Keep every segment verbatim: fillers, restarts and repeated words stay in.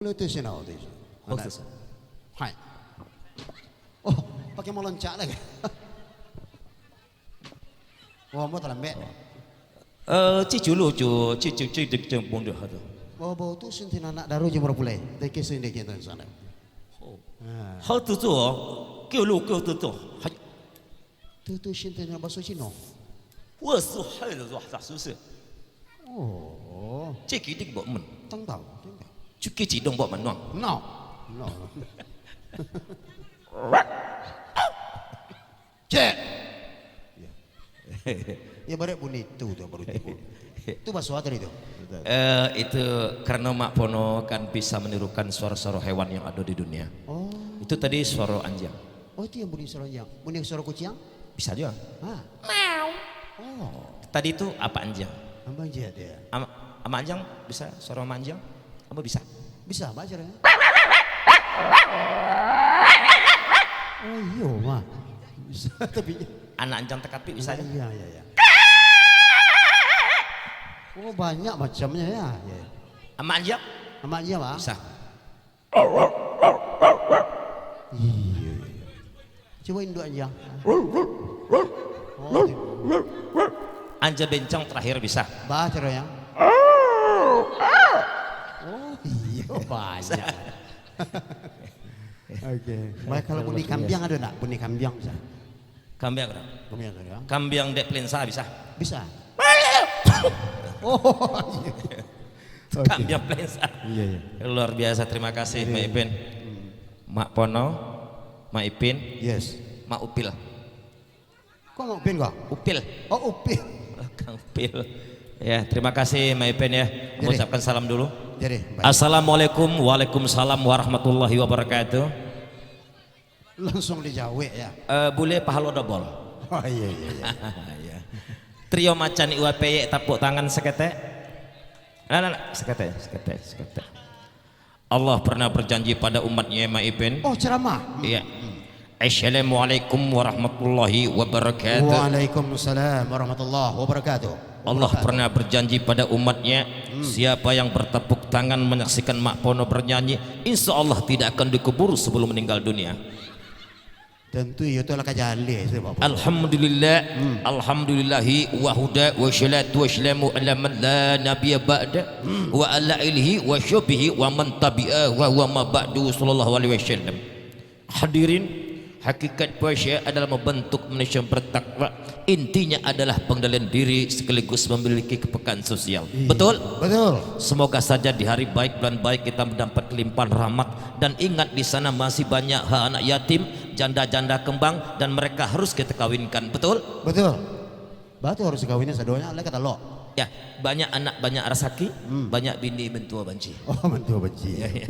Bluetooth sino tu. Oh, susah. Hai. Oh, pakai mau loncak lagi. Wah, mau terlambat. Eh, cicu lu, cu, cicu, cicu, cicu, pun dah tu. Wah, bau tu sintin anak daru je murah pulai. Deke sini deke tu sana. Oh. Ha. Hal tu tu, oh. Kau lu, kau tu tu. Hai. Tu tu sintin anak baso Cino. Wah, su hai lu, wah, tak susah. Oh. Cik kidik bok men. Tang tahu, tang tahu. Cuki cidong bok menuang. No. No. Cek. Ya. Ya, barek bunyi tu, tu baru tibo. Tu baso tadi tu. Eh, itu karena Mak Pono kan bisa menirukan suara-suara hewan yang ada di dunia. Oh. Itu tadi suara anjing. Oh, itu yang bunyi suara anjing. Bunyi suara kucing? Bisa juga. Ah. Oh. Tadi itu apa anjing? Apa anjing dia? Ama, ama anjing bisa, suara ama anjing? Apa bisa? Bisa, apa caranya? Oh, iyo, mah. Bisa, tapi anak anjing tekapi bisa, ya? Iya, iya, iya. Oh, banyak macamnya, ya. Iya. Ama anjing? Ama anjing, Pak? Bisa. Iya, iya. Coba induk anjing. Oh, iya. Anjing bencong terakhir bisa. Bah, caranya. Oh, iya, banyak. Oke. Baik, kalau bunyi kambiang ada ndak? Bunyi kambiang bisa. Kambiang ada. Kambiang ada, ya. Kambiang dek pelensa bisa. Bisa. Oh, iya. Oke. Kambiang pelensa. Iya, iya. Luar biasa, terima kasih, Mak Ipin. Hmm. Mak Pono, Mak Ipin, yes. Mak Upil. Kok Mak Upin kok? Upil. Oh, Upil. Kang Upil. Ya, terima kasih, Mak Ipin, ya. Jadi. Mengucapkan salam dulu. Jadi, baik. Assalamualaikum, waalaikumsalam warahmatullahi wabarakatuh. Langsung dijawek, ya. Eh, boleh pahalo dobol. Oh, iya, iya, iya. Iya. Trio macan iwa peyek, tapuk tangan seketek. Nah, nah, nah, seketek, seketek, seketek. Allah pernah berjanji pada umatnya, Mak Ipin. Oh, ceramah. Hmm. Iya. Hmm. Assalamualaikum warahmatullahi wabarakatuh. Waalaikumsalam warahmatullahi wabarakatuh. Allah pernah berjanji pada umatnya, hmm, siapa yang bertepuk tangan menyaksikan Mak Pono bernyanyi, insya Allah tidak akan dikubur sebelum meninggal dunia. Tentu iyo tu lah ka jaleh, Bapak. Alhamdulillah, hmm, alhamdulillahi wahuda, wassalatu wassalamu ala man la nabiyya ba'da, hmm, wa ala alihi wa sahbihi wa man tabi'a wa huwa ma ba'du, sallallahu alaihi wasallam. Hadirin, hakikat puasa adalah membentuk manusia bertakwa. Intinya adalah pengendalian diri sekaligus memiliki kepekaan sosial. Iya. Betul? Betul. Semoga saja di hari baik, bulan baik, kita mendapat kelimpahan rahmat. Dan ingat, di sana masih banyak hak anak yatim, janda-janda kembang, dan mereka harus kita kawinkan. Betul? Betul. Batua harus dikawini sadonyo, lah kata lo. Ya, banyak anak, banyak rasaki, hmm, banyak bini, mentua banci. Oh, mentua banci. Ya, ya.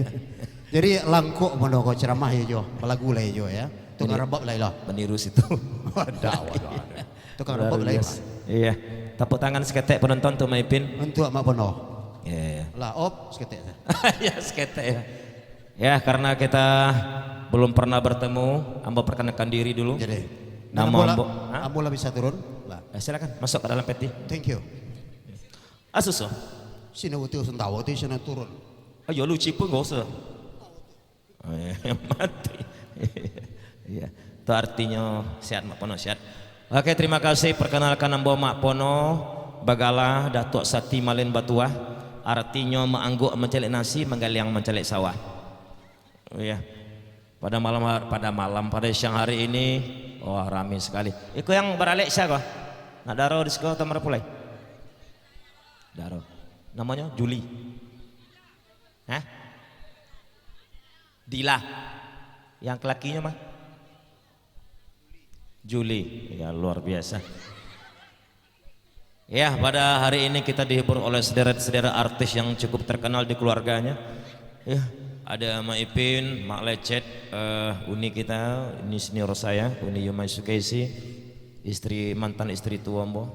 Jadi, langkok mano ko ceramah iyo jo, balagu lah iyo jo, ya. Tukang rebab lah ilo. Meniru situ. Wadah, wadah, wadah. Tukang rebab lah, Pak. Iya. Tepuk tangan seketek penonton tu, Mak Ipin. Untuk Mak Pono. Iya, iya. Lah, op, seketek. Ya, seketek, ya. Ya, karena kita belum pernah bertemu, ambo perkenalkan diri dulu. Jadi, nama ambo, ambo, hah? Ambo lah bisa turun? Lah. Eh, silakan, masuk ke dalam peti. Thank you. Asuso. Sini uti usun tawa, uti sini turun. Ayo, lu cipu nggak usah. Eh, mati. Iya. Itu artinya sehat, Mak Pono, sehat. Oke, terima kasih. Perkenalkan, ambo Mak Pono Bagala, Datuk Sati Malin Batuah. Artinya, maangguk mancaliak nasi, manggaliang mancaliak sawah. Oh, iya. Pada malam har-, pada malam, pada siang hari ini, wah, rame sekali. Iko yang baralek sia ko? Nak daro di siko atau marapulai? Daro. Namanya Juli. Hah? Dila. Yang kelakinya mah? Juli. Ya, luar biasa. Ya, pada hari ini kita dihibur oleh sederet-sederet artis yang cukup terkenal di keluarganya. Ya, ada Mak Ipin, Mak Lecet, eh, Uni kita, Uni senior saya, Uni Yuma Sukaisi, istri, mantan istri tua ambo.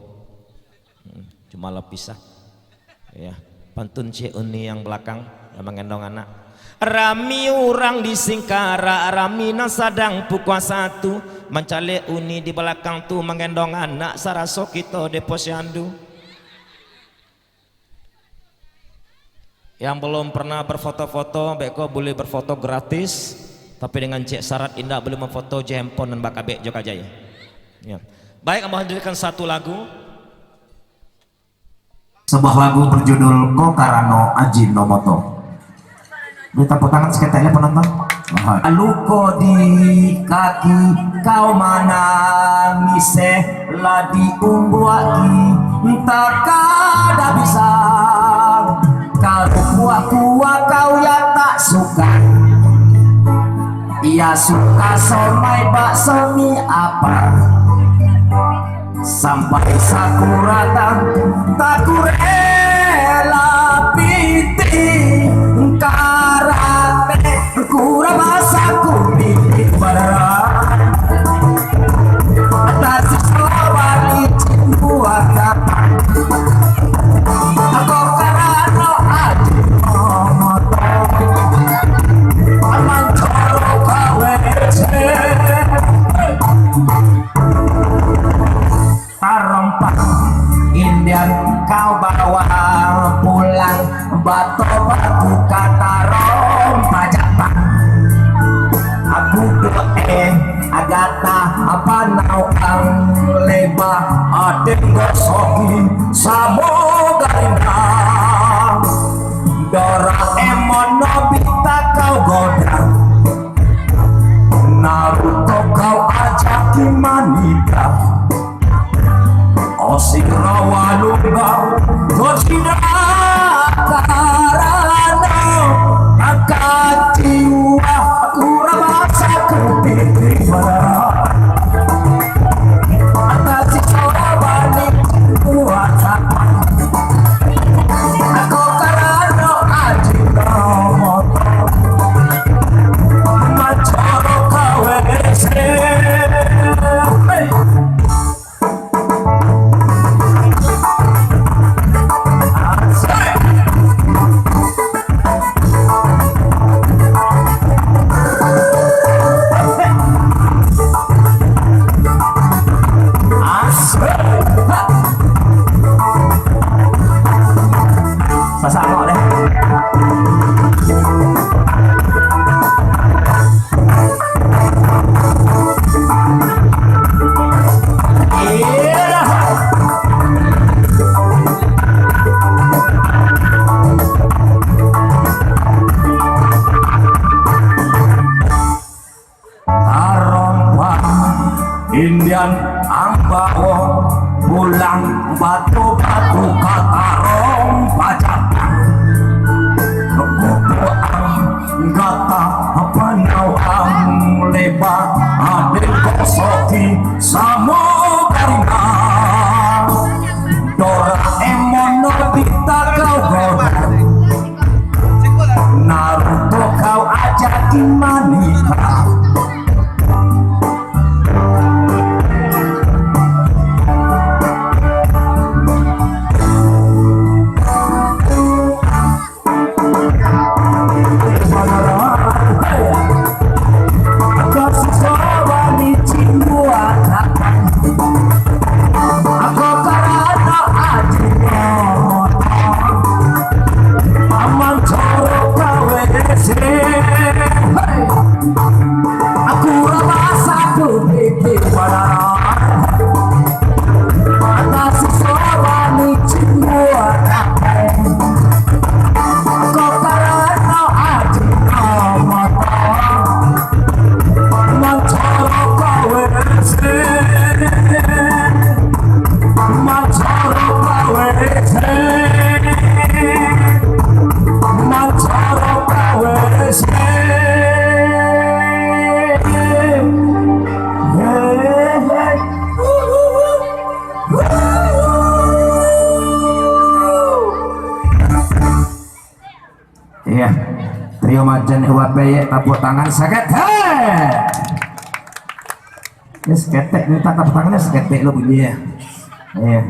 Hmm, cuma lah pisah. Ya, pantun cek Uni yang belakang, yang menggendong anak. Rami urang di Singkarak, rami nan sadang pukua satu, mancalek Uni di balakang tu, manggendong anak, saraso kito di posyandu. Yang belum pernah berfoto-foto, beko boleh berfoto gratis, tapi dengan cek syarat indak boleh memfoto jo handphone nan bakabek jo kajai. Ya. Baik, ambo hadirkan satu lagu. Sebuah lagu berjudul Ko Karano Ajinomoto. Beri tepuk tangan saketek lah, penonton. Aha. Luko di kaki kau manangis, eh, lah diumbuaki, takada bisa. Karupuak kuah kau ya tak suka. Iya suka somai bak semi apa. Sampai sakura tang takurela piti karate kura basaku piti barang. Atas sawali cimbuatan. Ako karano adi momoto. Mancoro kawece. Tarompa Indian kau bawa pulang, bato batu ka tarompa Japang. Aku doe agata panau ang leba, aden gosoki samo garinda. Doraemon Nobita kau goda. Naruto kau ajaki manikah. Osirawa lumba Gojira karano angka jiwa kurang masa kupiti. Atas si sobani buat apa? Ako karano aji nomor. Mancoro kawece. Hey. Sasak kok deh. Tarompa Indian ang bawo pulang batu-batu ka tarompa Japang. Bubuak ang gata panau ang leba, aden gosoki samo garinda. Doraemon Nobita kau goda. Naruto kau ajaki manikah. Ako karano aji motor, aman coro kawece. Hey! Aku raba satu pipi pada atas suara ni cimbuan. Ako karano aji motor, aman coro kawece. Mancaro kawece, mancaro kawece. Iya. Trio Macan Uap Peyek, tepuk tangan saketek. Hei! Ini saketek, minta tepuk tangannya saketek lo bunyi ya. Iya.